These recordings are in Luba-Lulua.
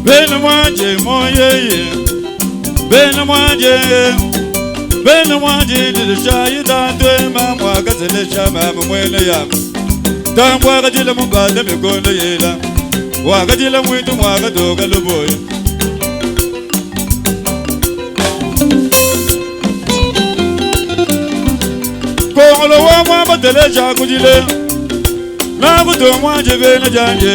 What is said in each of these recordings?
Bena mwanje moyeye Bena mwanje Bena mwanje ndilishayi tatwe mamwa kazelesha mama mwene yama Tambwa kajila mubanda mikono yela Wakajila mwitu mwakatoka luboya Kongolo wa mwamba telesha kujile Nakuto mwanje bena janje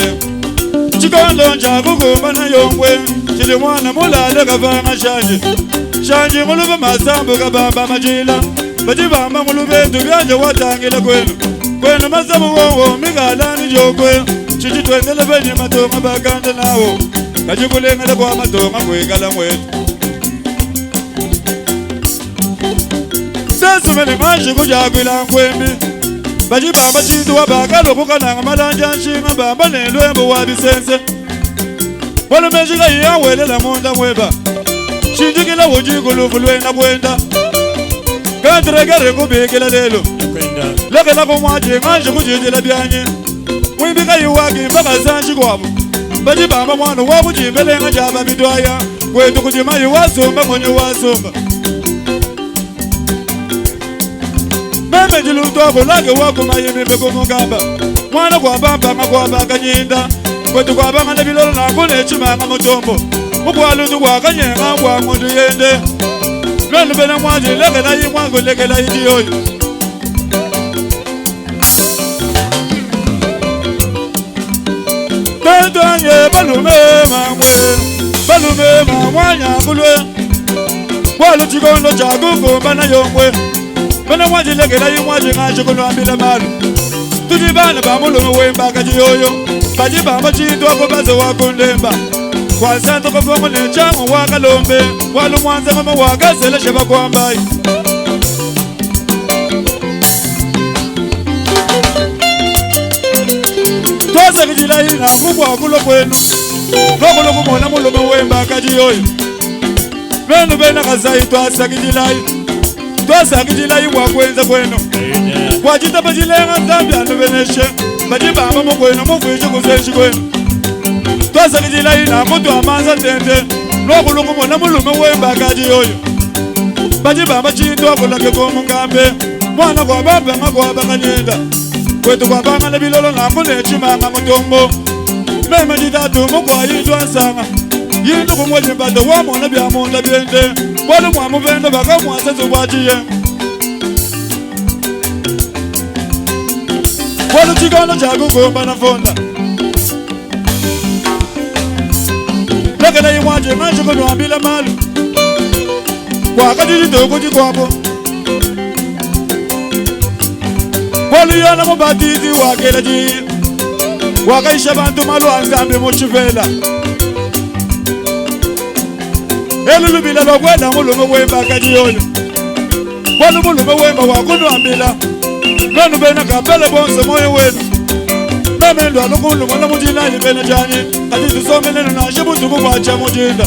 Chikondo njakukumba na yongwe Chili mwana mulale kavanga shanje Shanje nguluve masambu kabamba majila Bajibamba nguluve tubyanje watangila kwenu Kwenu masambu wowo mikalani jokwe Chichi twendele benye matonga bakanda nawo Kajikulengele kwa matonga kwekala mwetu Sesumene manji kujakwila nkwembi Bajibamba chintu wabakalo kukananga malanja nshinga bamba nelwembo wa bisense Walumejika iyawelela munda mweba Shinjikila wujikulufu lwena kwenda Katirekere kubikila lelo Lekela kumwaji nganje kujijila byanye Mwimbika iwaki mpaka sanji kwabo Bajibamba mwana wakujimbelenga jaba midwaya Kwetu kujima iwasumba mwenye wasumba Meme jilutwako lake wakumayimimbe kumugamba Mwana kwabambanga kwabakanyinda Kwetu kwabanga nebilolo nakune chimanga mutombo Mukwalutu kwakanyenga kwa muntu yende Lwenu bena mwaji lekela yimwangu lekela yijiyoyo Tantanye balume mamwe Balume mamwanya kulwe Walu chikondo chakukumba na yongwe Bana mwaji lekela yimwaji ngashi kunwambila malu Tujibana bamulume wemba kajiyoyo Bajibamba chitwa kubazo wakundemba Kwasanto kufongo nechangu wakalombe Walu mwanza mama wakasele sheba kwambai Twasa kijila ina kubwa kulo kwenu Lokulo kumona mulume wemba kajiyoyo Benu bena kazai twasa kijilai Twasa kijilai wakwenza kwenu Wajita bajilenga nzambi anubeneshe Bajibamba mukwenu mufwishe kuzenshi kwenu Twasa kijilai na mutu amanza tente Lokulo kumona mulume wemba kajiyoyo Bajibamba chitwa kulake komungambe Mwana kwa baba ngakwa bakanyenda Kwetu kwa banga nebilolo nakune chimanga mutombo Meme jitatu mukwa yitwa nsanga Yindu kumweji mpate wamona bya munda byende Walu mwa muvendo baka mwasezu bwachiye Walu chikondo chakukumba na fonda Lekele imwaje manje kunwambila malu Wakati jituku jikwabo Waliyona mubatizi wakela ji Wakaisha bantu malu anzambi muchivela Elulubila lwakwela mulume wemba kajiyoyo Walu mulume wemba wakunwambila Lwenu bena kapele bonse moyo wenu Meme ndo alukulu mwana mujina ibene janye Kati tusome neno na shibutuku kwacha mujinda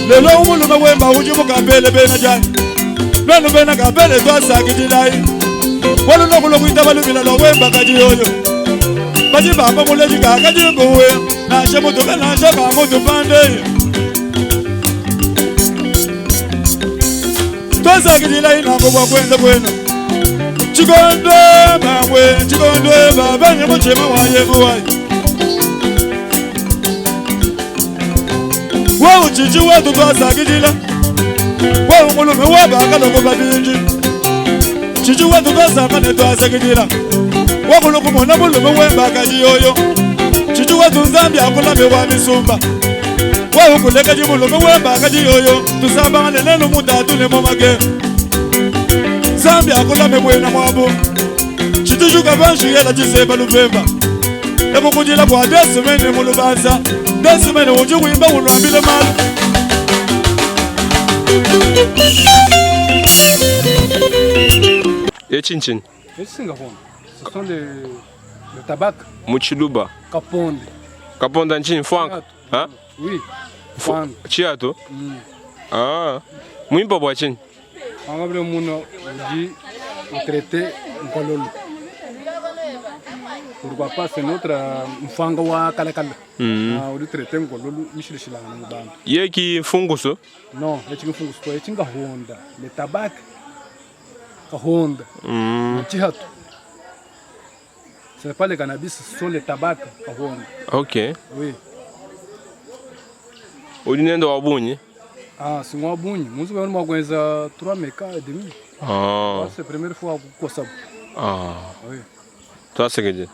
Lelo umulume wemba ujibu kapele bena janye Lwenu bena kapele twasakijilai Walu lokulo kuita balubila lwemba kajiyoyo Bajibamba muleji kakajinguwe Nashe mutuka nashe kamutu pande Twasakijilai nango bwa kwenza kwenu Chikondo mangwe chikondo babanye muchema waye muwaye Wewe chichi wetu twasakijila Wewe mulume wabaka loko babinji Chichi wetu twasakane twasakijila Wakuluku mona mulume wembaka jiyoyo Chichi wetu nzambi akulame wa misumba Wewe kuleka jimulume wembaka jiyoyo Tusambangane nenu mutatu ne mumage Nzambi akulame bwena mwabo Chitishuka vanshiyela chiseba lupemba Ebukujila bwa desimene mulubanza Desimene ujiwimba ulwambile malu E chin Esi Singapore. Ce sont des le tabac Muchiluba. Kaponde. Kaponda nchini Frank. Ha? Oui. Frank. Chiato. Ah. Mwimba bwa chini. Angable muno uji utraité nkololo. Pourquoi pas c'est notre mfanga wa kalakala. Ah, udi traité ngololu mishilishilangana mu bantu. Yeki mfunguso? Non, etshi mfunguso to etshi ngahonda le tabac. Kahonda. Chihatu. Ce n'est pas le cannabis, ce sont les tabacs kahonda. Ok. Oui. Udi nenda wa bunyi? Ah, si ngwa bunyi. Muzu kwa mwa 3 meka et demi. Ah. C'est la première fois kukosa. Ah. Oui. Twasegeje.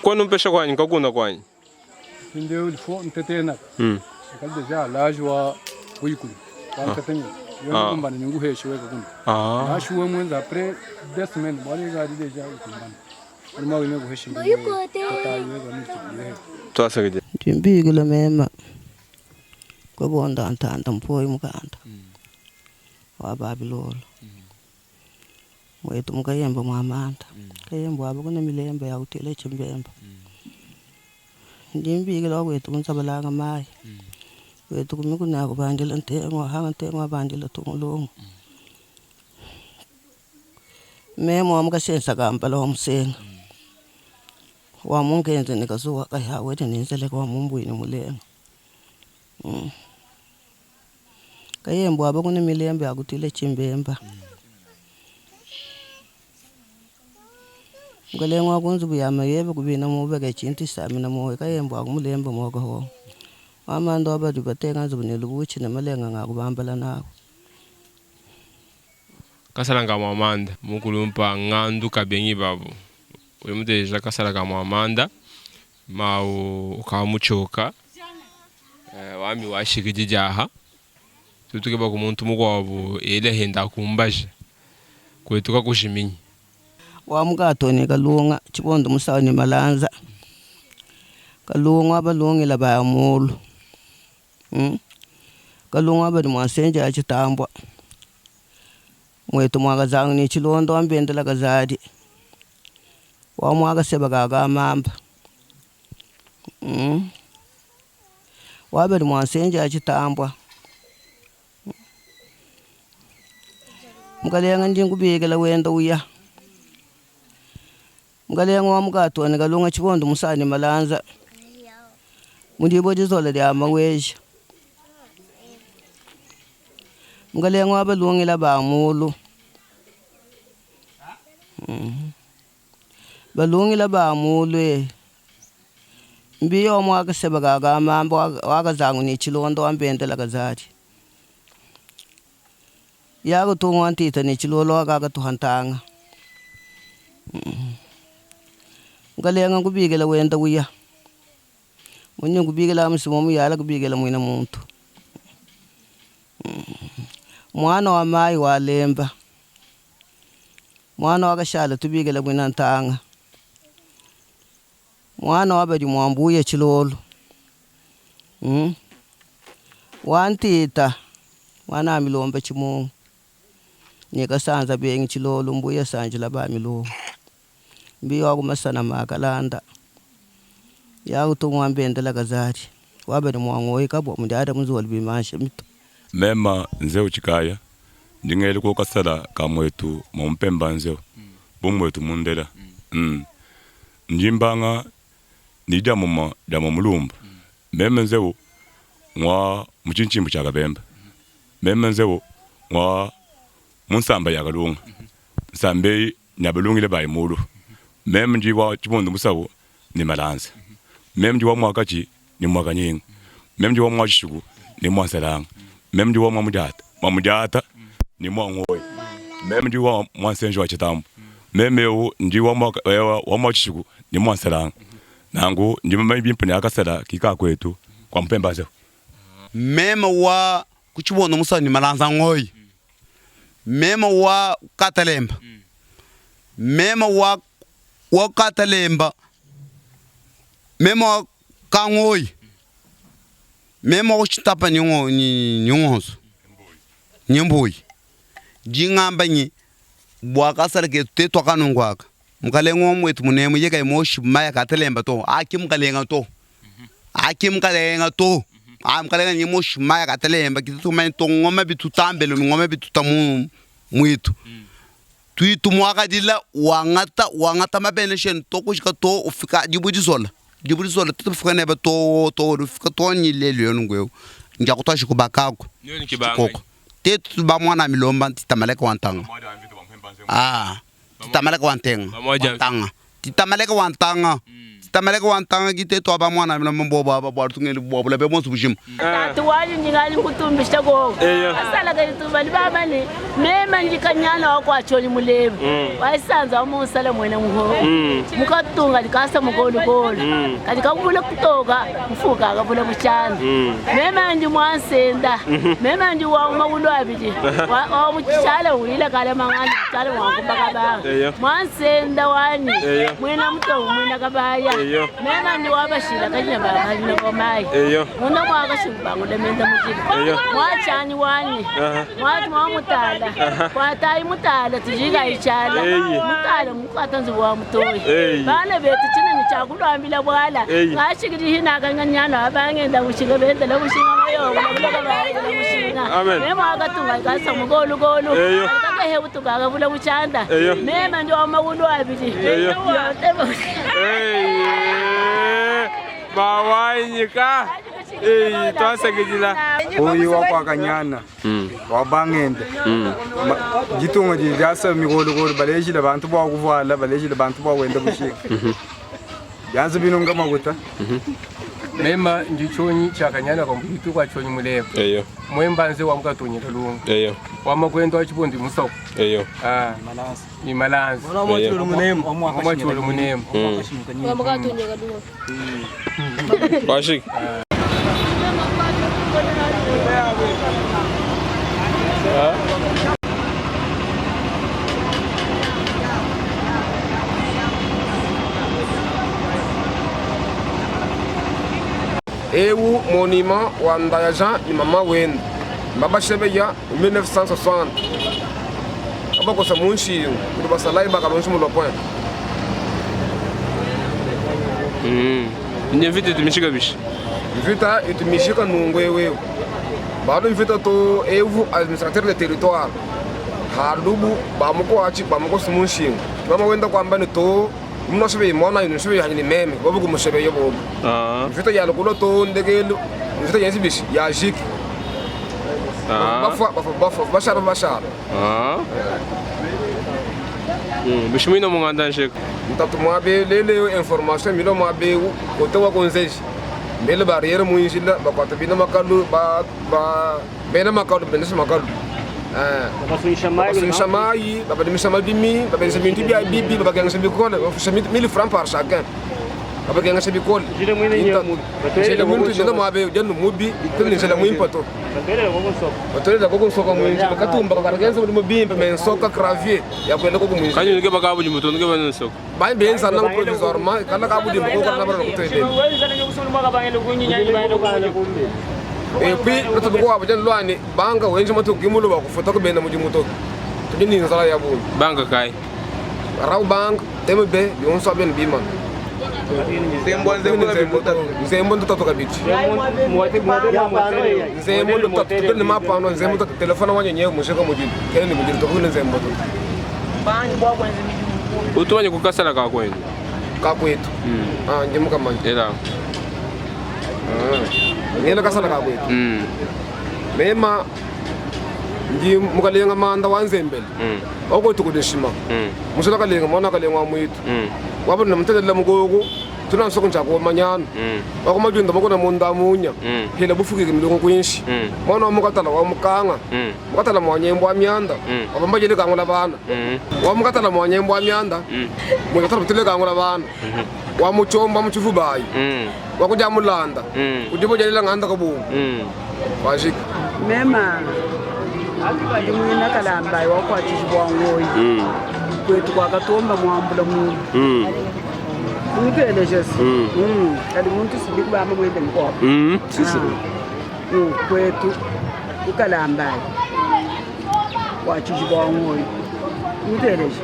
Kwani umpesha kwanyi kakuna kwanyi? Ndio il faut ntetena. Kali deja l'âge wa kuyikulu. Kwa ntetenya. Yo Ah. kumbana nyungu heshe weka kuna. Ah. Nashuwe mwenza après 2 semaines bwale gari deja kumbana. Alima wime kuheshe. Tatayi weka mtu. Twasegeje. Ndimbikile mema kwebonda ntanda mpoyi mukanda wa babilolo mwetu mukayemba mwamanda kayemba wabo kuna milemba yakutela chimbemba ndimbikile wakwetu kunsabalanga mayi wetu kumikunako bandila ntengo hanga ntengo abandila tungulungu memo wamukasensa kampala wamusenga wamungenze nikazuwa kayawete ninzeleka wamumbwini mulenga Kayembo abo kune milembe akutile chimbemba. Mukalengwa kunzubu ya mayebe kubina mubeke chinti samina moyo kayembo akumulembe mwoko ho. Wamando abadu batenga nzubu nilubuchi ne malenga ngakubambala nako. Kasala ka mwamanda mukulumpa ngandu kabengi babo. Ulimuteja kasala ka mwamanda mau ukamuchoka. Wami washikiji jaha. Tutuke ba kumuntu mukwabo ele henda kumbaje. Kwetuka kushiminya. Wamukato kalunga chibondo musawo ni malanza. Kalunga abalungila ba mulu. Kalunga abali mwasenja achitambwa. Mwetu mwakazangu ni chilondo ambendela kazadi. Wamwaka seba kakamamba. Wabali mwasenja achitambwa. Mukalenga ndingubikela wenda uya. Mukalenga wamukato ni kalunga chibondo musani malanza. Mudibo dizola dia maweja. Mukalenga wabalungila ba mulu. Balungila ba mulu. Mbiyo mwaka seba kakamamba wakazangu ni chilondo ambendela kazadi. Yakutungwa ntita ni chilolo wakakatuhantanga. Mukalenga nkubikela wenda uya. Munye nkubikela msimu muyala kubikela mwina muntu. Mwana wa mayi walemba. Mwana wakashala tubikela mwina ntanga. Mwana wabadi mwambuye chilolo. Wantita mwana amilomba chimungu. Nikasanza bengi chilolo mbuye sanjila ba milongo. Mbiyo wakumasana makalanda. Yakutungwa mbendela kazari. Wabadi mwangoyi kabwa mundiada muzoli bimanshe mito. Mema nzeu chikaya. Ndingeli ko kasala kamwetu mumpemba nzeu. Bumwetu mundela. Njimbanga nija muma jama mulumba. Mema nzeu mwa muchinchimbu cha kabemba. Mema nzeu mwa munsamba ya kalunga. Nsambe nyabalungile bayi mulu. Mema njiwa chibondo musawo ni malanza. Mema njiwa mwakachi ni mwakanyinga. Mema njiwa mwashishuku ni mwasalanga. Mema njiwa mwamujata. Mwamujata ni mwangoyi. Mema njiwa mwansenjo wa chitambo. Meme eu njiwa wa mwashishuku ni mwasalanga. Nangu njima mabimpa ni akasala kika kwetu kwa mpemba zeo. Mema wa kuchibondo musawo ni malanza ngoyi. Mema wa katalemba. Mema wa katalemba. Mema wa kangoyi. Mema wa chitapa nyongo ni nyongozo. Nyemboyi. Jingamba nyi bwakasala ke tetwa kanungwaka. Mukalenga mwetu munemu yeka emoshi maya katalemba to. Aki mukalenga to. Aki mukalenga to. Ah mukalenga nyi moshi maya katalemba kitu tumanye to ngoma bitutambele ngoma bituta mu mwitu. Tuitu mwakadila wangata wangata mabene shenu to kushika to ufika jibudizola. Jibudizola tutufika neba to to ufika to nyilelo yonu ngweu. Njakutwashi kubakako. Nyo ni kibanga. Koko. Tetu ba mwana milomba titamaleka wantanga. Ah, titamaleka wantenga. Pamoja. Wantanga. Titamaleka wantanga. Titamaleka wantanga kitetu aba mwana milomba mbobo aba bwa tungeli bwa be monsu bushima. Tatu wanyu nyingali nkutumbisha gogo Eyo. asala kalituba libamani mema njikanyana wakwacholi mulemu waisanza wamunsala mwene muho mukatunga likasa mukolukolu kati kakuvula kutoka mfuka akavula muchana mema ndi mwansenda mema ndi wa magulu abili wamuchala wila kale mang'ana muchala mwakumbakabanga Eyo. mwansenda wani Eyo. mwina mutovu mwina kabaya Eyo. mema ndi wabashila kanyina komayi Eyo. muna mwakashimbangu lemenda mujika Eyo. mwachani wani Aha. mwati mwa mutala kwatayi mutala tujika ichala Eyi. mutala mukwata nzubu wa mutoyi Eyi. bana betu chinini chakulwambila bwala Eyi. ngashikilihinaakanganyana abangenda mushinga bendela mushinga mayobulabulakabaendela mushinga Amen. memwakatunga ikasa mukolukolu Eyo. kakehebutukakavula muchanda Eyo. mema ndi wa magulu abili Eyo. Yote- Hey. Bawanyika. Hey, twasagidila. Oyu wakwakanyana wabangende jitunga jijasa mikolokolo baleshile bantu bwakuvala baleshile bantu bwakwenda bushika byanza binunga makuta Mema ndi chonyi chakanyana kwa mbutu kwa chonyi muleva. Eyo. Mwembanze wa mukatonyela lungu. Eyo. Wamakwendo wa chibondi musoko. Eyo. Ah. Ni malanzi. Eyo. Wamachulu munemu. Washik. Ewu monument wa Ndaya Jean ni mama wenu mbabashebeya 1960 abakosa munshingu kuti basalayi bakalonshi mulopoya. Nye vita itumishika bishi. Mvita itumishika nungu ewewe bado mvita to evu administrateur de territoire halubu bamukoachi bamukosa munshingu mama wenda kwamba ni to munoshebeye mwana inu shebeye hanyini meme bobu kumushebeye bobu. Ah. Mvita yalukulo to ndekelu mvita yensi bishi yajiki. Ah. Bafa bafa bafa bashara bashara. Ah. Bishi mwino munganda nshiko. Ntatu mwabe lele information milo mwabe kote wa konzeji mbele barriere muinjila bakwata bina makalu ba ba bena makalu bena makalu bakasunisha mayi babadimisha mabimi babendisa bintu bya bibi babagengesha bikole bafusha 1000 francs par chacun babagengesha bikole njela muntu njela mwabe jenu mubi tene njela mwimpa to batolela kokunsoka mwinjila katumba kakaragenza muri mubimpe mensoka gravier yakwenda kokumwinjila. Kanyo nige bakabu mutu nige bansoko. Bani benza nang provisoirement kala ka budi mko kana bara kutwele. Et puis notre ko abajan lwani banga wenje moto gimulo ba kufuta ko bena muji moto. Tudi ni nzala ya bu. Banga kai. Raw bang TMB yon so ben biman. Nzembo ndo tatu kabichi. Nzembo ndo tatu to ne mapano nzembo tatu telefona wanye nyewe mushika muji. Kene ni muji to kune nzembo to. Utumanye kukasala ka kwenu. Ka kwetu. Ah ndimu kamanya. Ela. Ngena kasala ka kwetu. Mema ndi mukalenga manda wa nzembele. Okwetu kudeshima. Musala kalenga mwana kalenga wa mwitu. Wabona mtelela mugogo tuna nsoko nchako manyana. Wakumajunda makona munda munya. Hila bufukike milongo kwinshi. Mwana wa mukatala wa mukanga. Mukatala mwanyembo wa myanda. Wabamba jele kangula bana. Wa mukatala mwanyembo wa myanda. Mukatala mutele kangula bana. Wa muchomba muchifubayi. Wakuja mulanda. Ujibo jalela nganda kabumu. Washika. Mema ndi mwina kalamba wakwatishibwa ngoyi kwetu kwakatomba mwambula mulu mupelejesi kadi muntu sidi kubamba mwende mkopo. Sisi. Kwetu ukalambayi wachishibwa ngoyi muteleje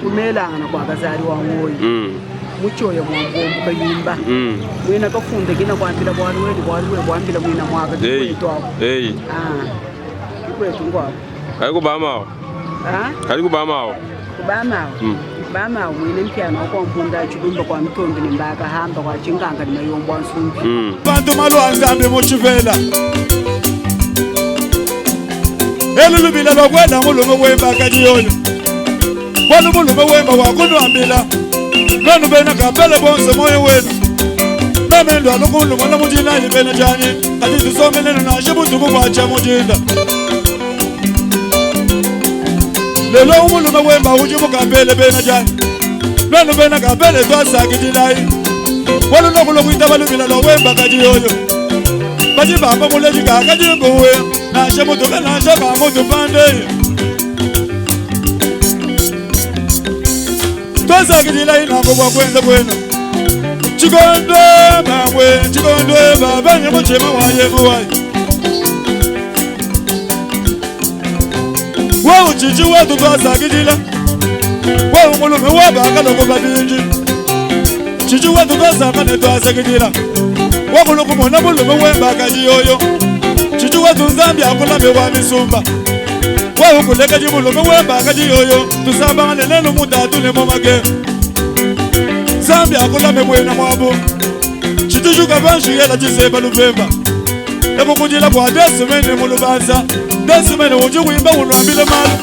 kumelangana kwakazali wa ngoyi. Muchoya mwa mbombo kayimba. Mwina kafunda kina kwambila bwalu wedi bwalu we bwambila mwina mwaka kikwetu abo. Ei. Ah. Kikwetu ngwabo. Kali kubama. Ah? Kali kubama. Kubama. Bama mwine mpyana kwa mpunda chilumba kwa mtondo ni mbaka hamba kwa chinganga ni mayombo ansumbi. Bantu malu anzambi muchivela elulubila lwakwela mulume wemba kajiyoyo bwalu mulume wemba wakunwambila lwenu bena kapele bonse moyo wenu memendo alukundu mwana mujina ibena jani kati tusomelenu nashe butuku bwacha mujinda lelo umulume wemba uji mukapele bena jani lwenu bena kapele twasakijilayi walulokulokuita balubila lwawemba kajiyoyo bajibamba muleji kakajinguwe nashe mutuka nashe kamutu pandeyo twasakijila inango bwakwenza kwenu chikondwe mangwe chikondwe babanye muchima waye muwaye wauchichi wetu twasakijila waumulume wabakaloko babinji chichi wetu twasakane twasakijila wakulukumona mulume wembakajiyoyo chichi wetu nzambi akulame wa misumba waukuleka jimulume wembakajiyoyo tusabangane nenu mutatu nemomage zambi akulame bwena mwabo chitishuka vanshiyela chiseba lupemba ekukujila bwa desimene mulubanza desimene uchiwimba unwambile malu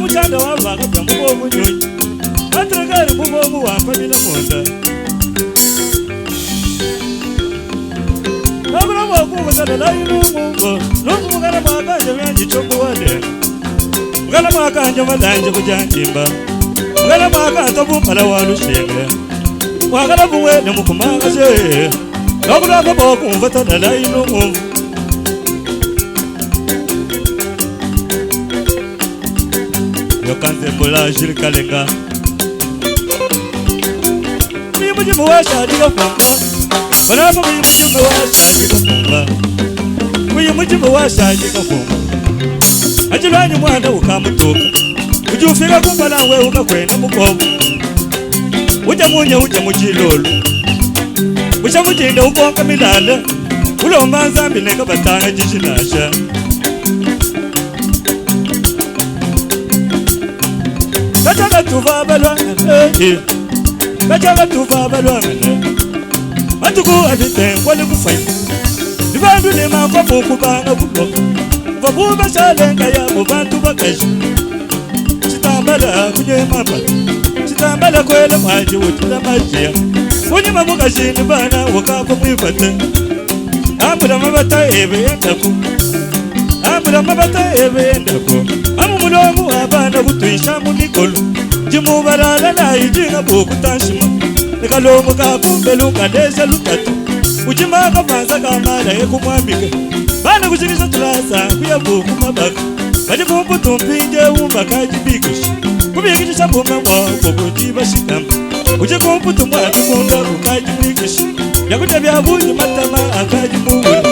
Mutanda wavanga bwa mubomu nyonyi atrekari mubomu wafamila munda Nabula mwakubatana layilumungo Lungu mwakanje vyanjichombuwale Mukala mwakanje malanje kujanjimba Mukala mwakanje bumpala walushenge Mwakala buwele mukumakaje Nabula mwakubatana layilumungo Yokanze mbola Jules Kalenga Mwimujimu washadika funga Banapo mwimujimu washadika funga Mwimujimu washadika funga Ajilwanyi mwana ukamutuka Ujufika kumbala we ukakwenda mukobo Uja munye uja mujilolo Uja mujinda ukonka milale Ulomba nzambi neka batanga jishinasha Kajaga tuva balwangane Kajaga tuva balwangane Matuku afite wali kufai Libandu ni makofu kubanga kuloka Vabuba shalenga ya mubantu bakaji Chitambala kunye mapa Chitambala kwela mwaji uchila majia Kunye mamukashi ni bana wakako mwifate Ambula mabata ebe endaku Ambula mabata ebe endaku Amu mulongu abana kutuisha mu mikolo Jimubalala na ijinga bukutanshima Nikalongo kakumbelu kalesha lutatu Ujima kavanza kamala ekumwambika Bana kushikisha tulasa kuya bukumabaka Bali kumbutu mpinje umba kajibikisha Kubikisha buma mwako kutiba shikamba Uje kumbutu mwabikunda ukajibikisha Yakuta bya bunyi matama akajimuwula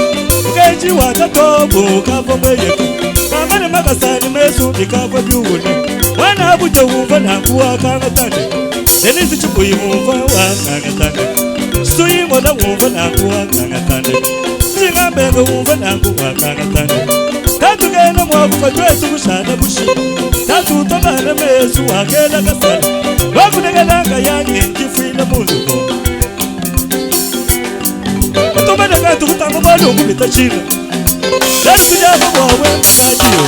Ukeji watatobu kavo mweyeka Kamane makasani mesu bikavwa byuwule Wana bujo wumva nanguwa kangatane Denise chibuyi wumva wa kangatane Suyi mola wumva nanguwa kangatane Chingambengo wumva nanguwa kangatane Tatu kena mwakufa twetu kushana bushi Tatu tabana mesu wakela kasana Wakunekelanga yange njifwila muzuko Tumene kantu kutanga balungu bitachina Lero tujava mwawe makajiyo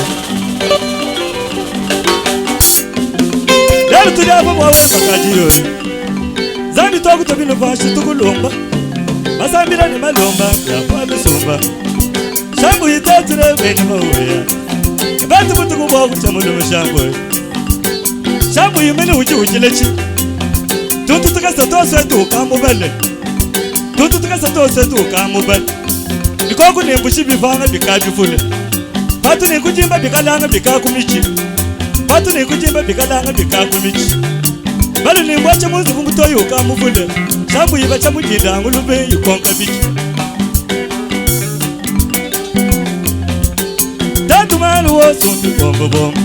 Lero tujava mwawe makajiyo Zambi twakuta bino vashi tukulomba Masambira ni malomba yakwa misumba Shambu yitatire bene mawuya Bantu butuku bwakucha mulumu shambu Shambu yimene uji ujilechi Tuntu tukasa tose tukamubele Tuntu tukasa tose tukamubele Bikoku nembushi bivanga bikabifule Patu ni kujimba bikalanga bikakumichi. Patu ni kujimba bikalanga bikakumichi. Balu ni mbwache muzi kumutoyi ukamuvule. Shambu yiba chamujinda ngulube yukonka bichi. Tatu manu wosumbi bombo bombo.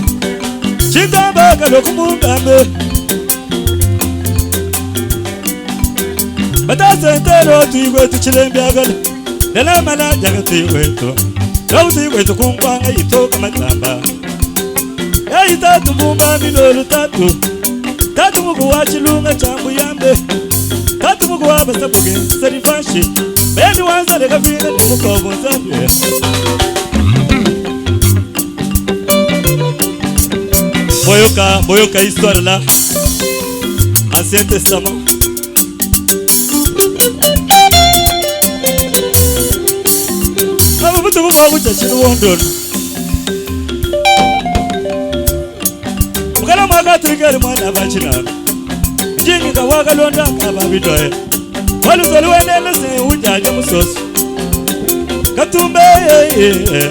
Chitamba kalokumungambe. Batasentero tuigwe tuchilembyagala. Lelamala jaga tuigwe tu. Lau tuigwe tukunkwanga itoka matamba. Eyi tatu mbumba minolu tatu. Tatu mugu wa chilunga chambu yambe. Tatu mugu wa basabuge sarifashi. Bendi wanza leka vina ni mukobo nzambe. Boyoka, boyoka histoire là. Ancien Testament. Abo butuku bwa kucha chiluwondono. Mukala mwaka tulikali mwana bachina. Njingi kawaka londa kababitoe. Waluzoli wenele se ujaja musoso. Katumbe ye.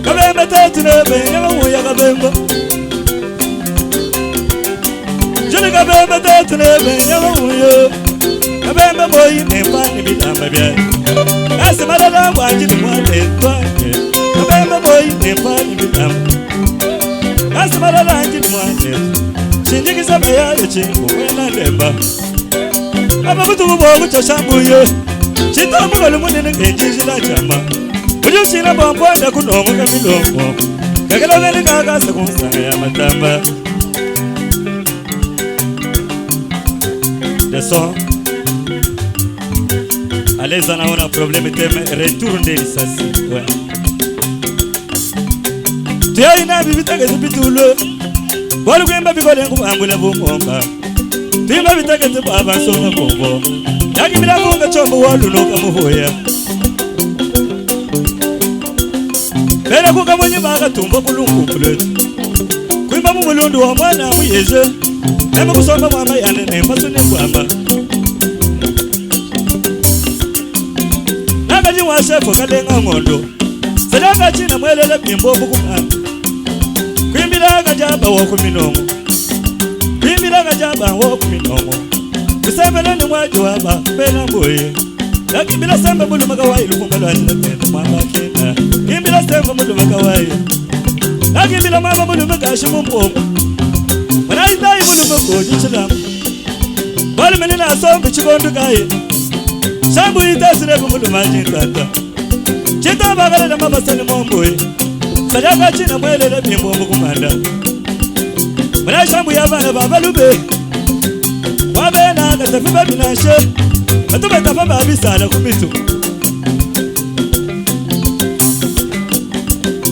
Kabembe tatu nebe nyama kabemba. Juli kabembe tatu nebe nyama uyo. Kabembe boyi nemba ni bilamba bya. Kasi malala wanjini mwane twanye. Kabembe boyi nemba ni bilamba. Kasi malala wanjini mwane. Shinjikisa bayayo chingu wena lemba. Aba butuku bwa kuchoshambuyo. Chitambuka lumunene ngenjishila chamba. Ujushila bwambwanda kunongo kamilongo. Kakela veli kakasa kunsanga ya matamba. Descends. Allez, on a un problème, retourne lisasi. Ouais. Tuyai bibitaka zipitulo. Bwalu kwimba bikole ngubambula bungomba. Twimba bitaka zibaba songa bongo. Yakimila bunga chombo walunoka muhoya. Bela kuka mwenye bakatumba kulungu kuletu. Kwimba mu mulundu wa mwana muyeze. Nema kusomba mwama yane nemba sune mbwamba. Nakaji wa shefo kalenga ngondo. Sadaka china mwelele bimbo bukumamba. Kwimbila kajaba wa kuminongo. Kwimbila kajaba wa kuminongo. Kusembele ni mwaji waba bela mboye. Nakimbila semba muluma kawai lukumba lwajila tena mwamba kina. Kimbila semba muluma kawai. Nakimbila mwamba muluma kashimu mbongo. Mwana muluma koji chilamu. Bali menina sombi chikondu kai. Shambu itasire muluma jintata. Chita bagale na mabasani momboye. Sadaka china mwelele bimbo mbukumanda. Mwana shambu yabana babalube. Wabena katafi babinashe. Batubeta babisala kumitu.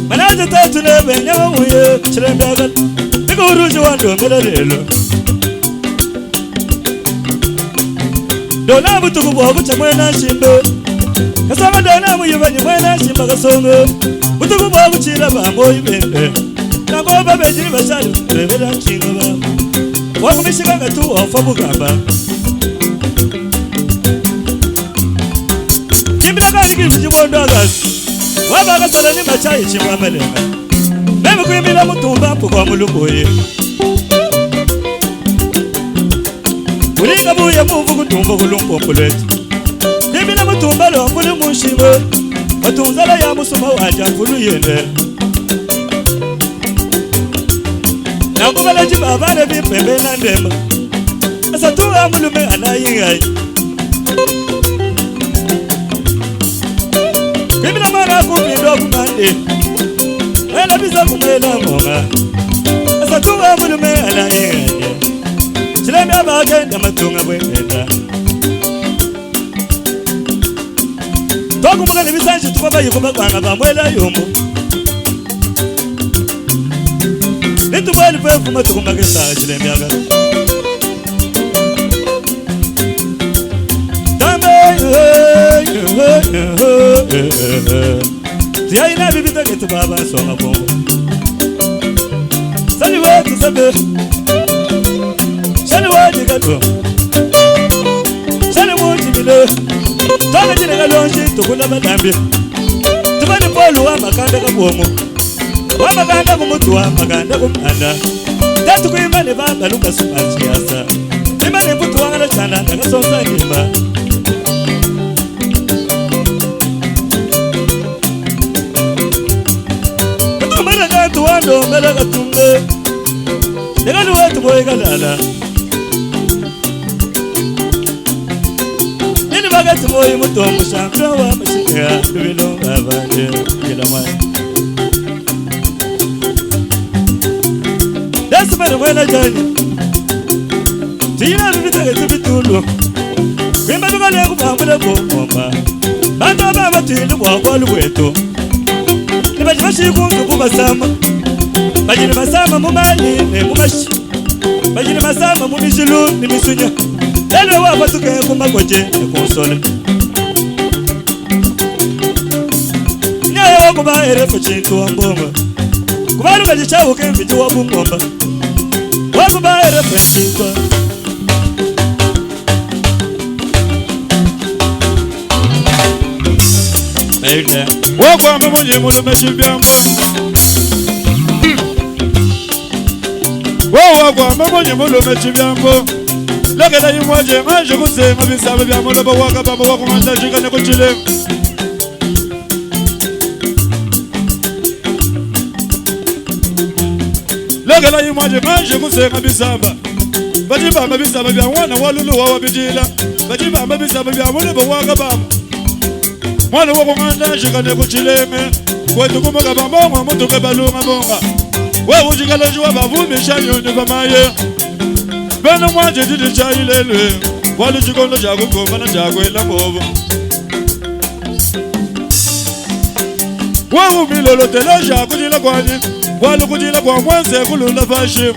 Manaje tatu nebe nyawa muye chilembe agal. Nikuruji wando melelelo. Dona butuku bwa kucha mwena shimbe. Kasama dona muyibanyi mwena shimba kasongo. Butuku bwa kuchila bambo ibende. Nango babejiri bashali rebela chingo ba. Wakumishika katu ofa bugamba. Kimbila kali kijibondo agasi. Wabakasala ni machayi chimwamelenga. Meme kuimbila mutumba mpuko muluboye. Ulinga buya muvu kutumba kulumpo lwetu. Kuimbila mutumba lombulu mushingo. Watunzala ya musuma waja mfulu yende. Nakubala chibabale bipembe na ndema. Asatunga mulume anayingai. Kuimbila mwana kupindo kumande. Wela biza kumela ngonga. Asatunga mulume anayingai. Chilembe abagenda matunga bwenda. Twakumbuka nibisanji tukwaba yikuba kwanga bamwela yombo. Nitubali pefu matukumba kesa chilembe aga. Tambe Tiyaina bibita ketu baba songa bongo. Sali wetu sabe. Sali waji kado. Sali wuji bile. Twaga jine kalonji tukula badambi. Tubani polu wa makanda kabwomo. Wamakanda kumutu wamakanda kumanda tatu kuimba ne baba lukasumachiasa imba ne mputu wangala chana ndakasonsa ndimba katumela katu wandombela katumbe lekali wetu boikalala nini vakati moyi mutombo champion wa mashika luvilonga vanje kila mwana Dasimene mwena jani Tina bibiteke tubitulu Kwimba tukale kupambule bomba Bantu ababa twili bwakwa lubweto Nibaji bashikunzu kubasama Bajini basama mumali ne mumashi Bajini basama mumishilu ni misunya Lelo wapatuke kumakoche ne konsole Nyayo wakuba erefu chintu wa mbongo Kubaluka chichawuke mfiti wa bungomba Wakuba erefu chintu Wakwamba munye mulume chibyambo Wakwamba munye mulume chibyambo Lekela yimwaje manje kusema bisaba bya muloba wakabamba wakumanda shikane kuchile Lekela yimwaje manje kusema bisaba Bajibamba bisaba bya mwana walulu wawabijila Bajibamba bisaba bya muloba wakabamba Mwana wakumanda shikane kuchileme Kwetu kumaka bambonga mutuke balunga bonga Wewe ujikaloji wabavumisha nyoni pamaye Bena mwaje didi chayilelwe Wali chikondo chakugomana chakwela mbovu Wewe umilolotela kujila kwani Wali kujila kwa mwense kulunda fashi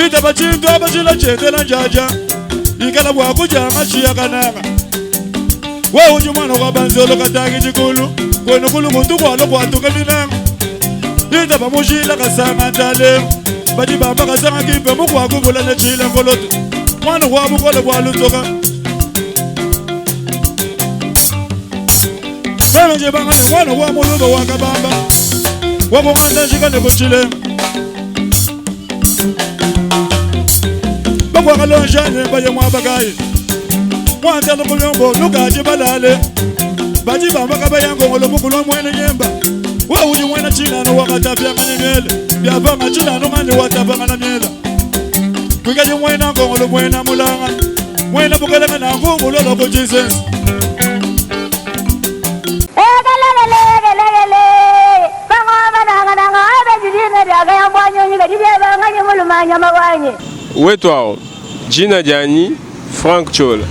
Itaba chintu abachila chendela njaja Ikala bwakuja mashiya kananga Wewe uji mwana wa banzolo kataki chikulu Kwenu kulu kutu kwalo kwatuka minanga Itaba mushila kasanga ntale Bajibamba kasanga kimpe mukwakuvula nechila nkoloto Mwana wa bukole bwa lutoka Wewe njebanga ni mwana wa muluba wa kabamba Wakunganda shika nikuchile Bakwakalonja nemba ye mwabakayi Mwantalo kuyombo lukaji balale Bajibamba kabayango ngolo mukulu mwene nyemba Wewe uji mwene chinano wakatapya ngane Byapanga chinano ngane watapanga na myela Kwikaji mwena ngongolo mwena mulanga Mwena bukalanga na ngungulu loko Jesus Wetu awo jina janyi Frank Chola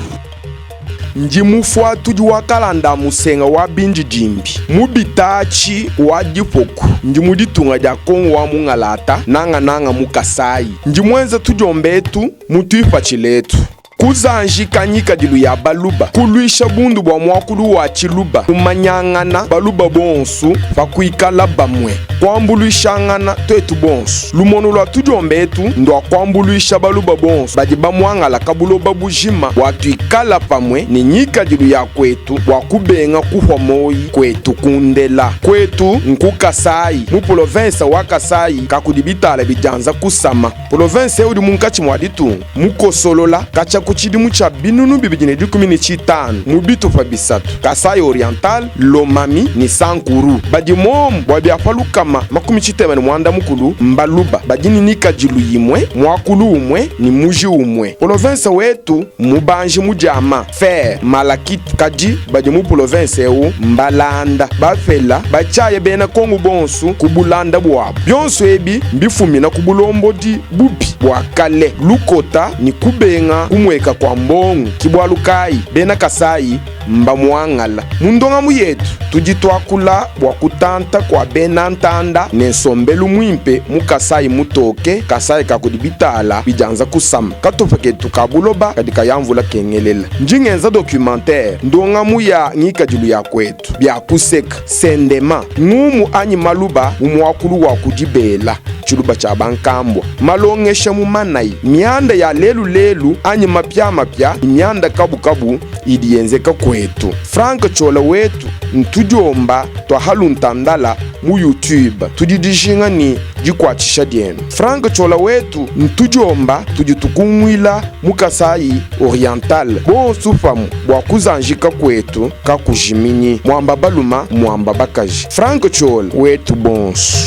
Ndi mufuatudi wa kalanda musenga wa bindidimbi mubitachi wa dipoku ndi mu ditunga dia kongo wa mungalata nangananga mu Kasai ndi mwenza tudiombetu mutuipatshiletu kuzanjika nyikadilu ya baluba kulwisha bundu bua muakulu wa tshiluba kumanyangana baluba bonsu pakuikala bamue kuambuluishangana twetu bonsu lumono lua tudiombetu ndua kuambuluisha baluba bonsu badi bamuangala kabuloba bujima bua tuikala pamue ne nyikadilu ya kwetu bua kubenga kuhwa moyi kwetu kundela kwetu nku Kasai mu province wa Kasai kakudi bitala bidianza kusama province udi munkatshi mua ditunga mukosolola katshia ku tshidimu tshia binunu 2015 mu bitupa bisatu Kasai Oriental Lomami ni Sankuru badi momu bua biapa lukama 90 mbaluba badi ni nikadilu yimwe muakulu umwe ni muji umwe province wetu mubanji mudiama fer malakite kadi badi mu province eu mbalanda bafela batshaye bena kongo bonsu ku bulanda bwabu bionso ebi mbifumina ku bulombodi bubi bua kale lukota ni kubenga kumweka kwa mbongo kibwalukayi bena Kasai mbamuangala mundonga yetu tudi twakula bua kutanta kwa bena ntanda ne nsombelu muimpe mu Kasai mutoke Kasai kakudi bitala bidianza kusama katupa ketu ka buloba kadi kayamvula kengelela ndingenza documentaire ndongamu ya ngikadilu ya kwetu bia kuseka sendema ngumu anyi maluba mumuakulu wa kudibela tshiluba tshia bankambwa malongesha mu manayi mianda ya lelu-lelu anyi mapiamapia mianda kabukabu idi yenzeka kwetu Frank Chola wetu ntudiomba twahaluntandala mu YouTube. Tudi dijinga ni dikuatshisha dienu. Franck Ciola wetu ntudiomba tudi tukunguila mu Kasaï Oriental bonsu pamue bua kuzanjika kuetu kakujiminyi. Muamba baluma muamba bakaji. Franck Ciola wetu bonsu.